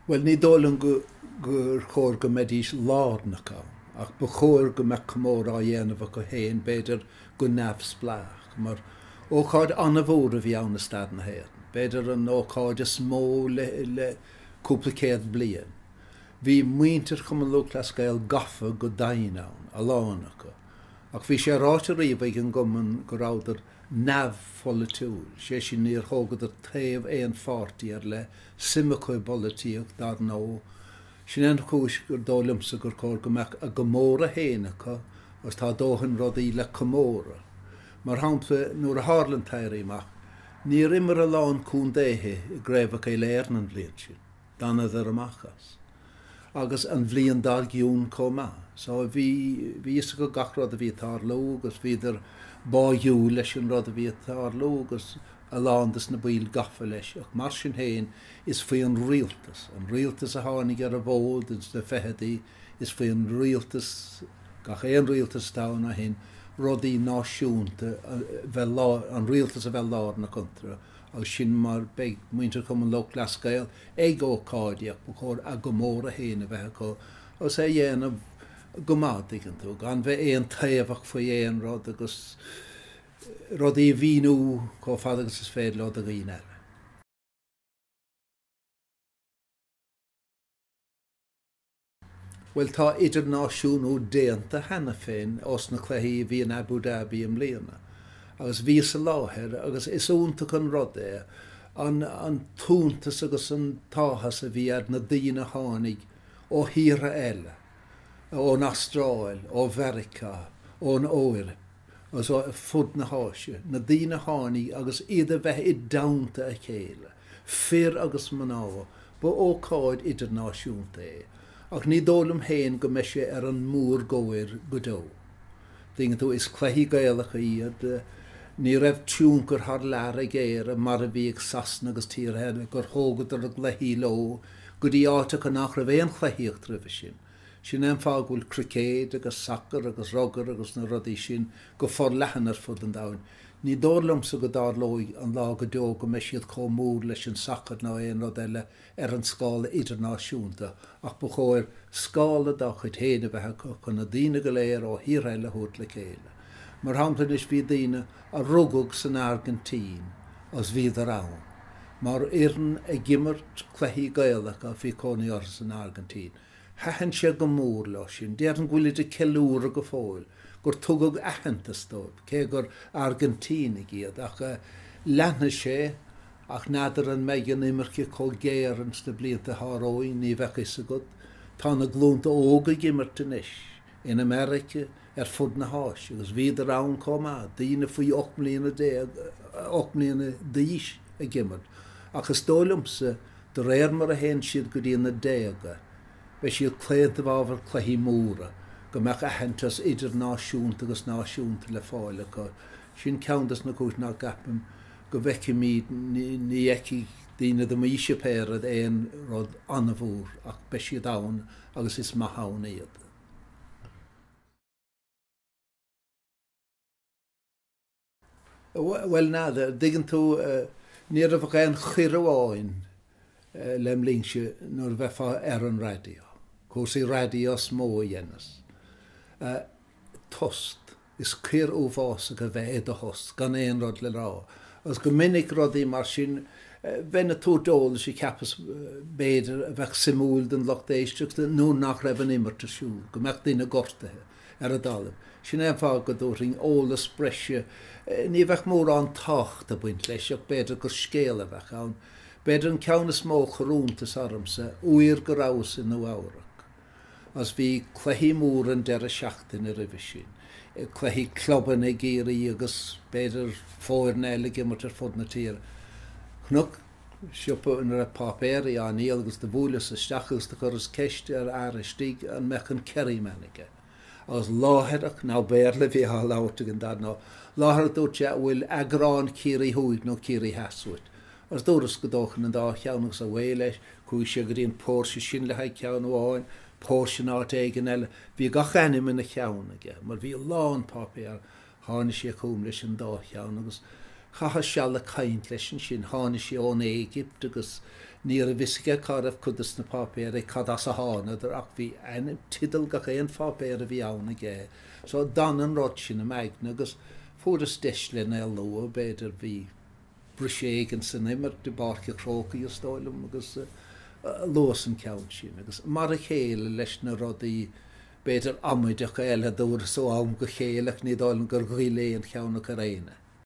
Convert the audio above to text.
Bhuel, ní dóigh liom gur chóir go mbeidís lárnach ann, ach ba chóir go mbeadh comóradh á dhéanamh acu féin, b'fhéidir go neamhspleách, mar ócáid an-mhór a bhí ann i stair na hÉireann, b'fhéidir an ócáid is mó le cúpla céad bliain. Bhí muintir Chumann Lúthchleas Gael gafa go domhain ann, a lán acu, ach bhí sé ráite riamh ag an gcumann go rabhadar neamhpholaitiúil, sé sin níor thógadar taobh aon pháirtí ar leith, suim acu i bpolaitíocht, dar ndóigh. Sin é an chúis gur dóigh liomsa gur chóir go mbeadh a gcomóradh féin acu agus tá dóthain rudaí le comóradh. Mar shampla, nuair a tharla an tÉirí Amach, níor imir a lán contaetha i gcraobhacha Uile-Éireann an bhliain sin. D'fhanadar amach as. Agus an bhliain dár gcionn chomh maith. So bhí, bhí fhios acu gach rud a bhí ag tarlú agus bhíodar báidhiúil leis an rud a bhí ag tarlú agus a lán des na baill gafa leis. Ach mar sin féin, is faoi an rialtas, an rialtas a tháinig ar an bhfód ins na fichidí, is faoi an rialtas, gach aon rialtas atá ann ó shin, rudaí náisiúnta a bheith lár, an rialtas a bheith lárnach iontu. Agus sin mar beidh muintir Chumann Lúthchleas Gael ag ócáidí ach ba chóir a gcomóradh féin a bheith acu agus é a dhéanamh go maith, dtuigeann tú, gan bheith aontaobhach faoi aon rud agus rudaí a mhíniú chomh fada agus is féidir leo do dhaoine eile. Bhuel, tá idirnáisiúnú déanta cheana féin ós na cluichí a bhí in Abu Dhabi i mbliana. Agus bhíos i láthair agus is iontach an rud é an an t-iontas agus an t-áthas a bhí ar na daoine a tháinig ó thíortha eile, ón Astráil, ó Mheiriceá, ón Eoraip agus ó fud na hÁise, na daoine a tháinig agus iad a bheith i dteannta a chéile, fir agus mná, Ba ócáid idirnáisiúnta é, ach ní dóigh liom féin go mbeidh sé ar an mórgóir go deo. Tuigeann tú, is cluichí Gaelacha iad, ní raibh tionchar thar lear ag Éire mar a bhí ag Sasana agus tíortha eile gur thógadar a gcluichí leo go dtí áiteacha nach raibh aon chluichíocht roimhe sin. Sin é an fáth go bhfuil cruicéad agus sacar agus rugar agus na rudaí sin go forleathan ar fud an domhain. Ní dóigh liomsa go dtarlóidh an lá go deo go mbeidh siad chomh mór leis an sacar ná aon rud eile ar an scála idirnáisiúnta ach ba chóir scála dá chuid féin a bheith acu chun na daoine go léir ó thíortha eile a thabhairt le chéile. Mar shampla anois bhí daoine a rugadh san Airgintín agus bhíodar ann mar fhoireann ag imirt cluichí Gaelacha bhí cónaí orthu san Airgintín. Thaitin sé go mór leo sin. Déarfainn go bhfuilid ag ceiliúradh go fóill gur tugadh aitheantas dóibh, cé gur Airgintínigh iad. Ach leanfaidh sé, ach n'fheadar an mbeidh an imirce chomh géar ins na blianta atá romhainn, ní bheadh fhios agat. Tá na glúnta óga ag imirt anois, in America, ar fud na hÁise, agus bhíodar ann chomh maith, daoine faoi 18 mbliana, 8 mbliana d'aois ag imirt. Ach is dóigh liomsa, De réir mar a théann siad go dtí na déaga, beidh siad claonta i bhfabhar cluichí móra, go mbeadh aitheantas idirnáisiúnta agus náisiúnta le fáil acu. Sin ceann des na cúiseanna nach gceapaim go bhfeicfimid, ní fheicfidh daoine de m'aoise pé rud, aon rud an-mhór ach beidh siad ann agus is maith ann iad. Bhuel, n'fheadar. Dtuigeann tú, ní raibh ach aon choir amháin lem linnse nuair a bheifeá ar an raidió. Cúrsaí raidió is mó a dheineas. Tost. Is coir uafásach a bheith i do thost, gan aon rud le rá. Agus go minic rudaí mar sin, bheinn ag tabhairt eolais a cheapas, b'fhéidir, a bheadh suimiúil don lucht éisteachta nuair nach raibh an imirt ar siúl, go mbeadh duine gortaithe. ar an dtalamh. Sin é an fáth go dtabharfainn eolas breise. Ní bheadh mórán tábhachta ag baint leis ach b'fhéidir gur scéal a bheadh ann. B'fhéidir an ceann is mó a chuir iontas ormsa, uair go rabhas i Nua Eabhrac agus bhí cluichí móra an deireadh seachtaine roimhe sin, cluichí clubanna i gCiarraí agus b'fhéidir foirne eile ag imirt ar fud na tíre. Chonac siopa ina raibh páipéirí á ndíol agus do bhuaileas isteach agus do chuireas ceist ar fhear istigh an mbeadh an Kerryman aige. Agus láithreach, now Béarla a bhí á labhairt ag an dar ndóigh, láithreach dúirt sé an bhfuil eagrán Chiarraí Thuaidh nó Ciarraí Theas uait. Agus dúras go dtógfainn an dá cheann agus away leis, chuaigh sé go dtí an póirse sin le haghaidh ceann amháin, póirse in áit éigin eile, bhí gach ainm ina cheann aige mar bhí a lán páipéar Tháinig sé chugam leis an dá cheann agus. Chaitheas seal ag caint leis ansin. Tháinig sé ón Éigipt agus ní raibh fhios aige cá raibh cuid dos na páipéir, cad as a thánadar ach bhí ainm, teideal gach aon pháipéar a bhí ann aige. So d'fhan an rud sin im aigne agus fuaireas deis len é a lua, b'fhéidir, bhí briseadh éigin san imirt i bPáirc an Chrócaigh is dóigh liom agus luas an ceann sin agus mar a chéile leis na rudaí b'fhéidir amaideacha eile a dúras ó am go chéile ach ní dóigh liom gur ghoill aon cheann acu ar éinne.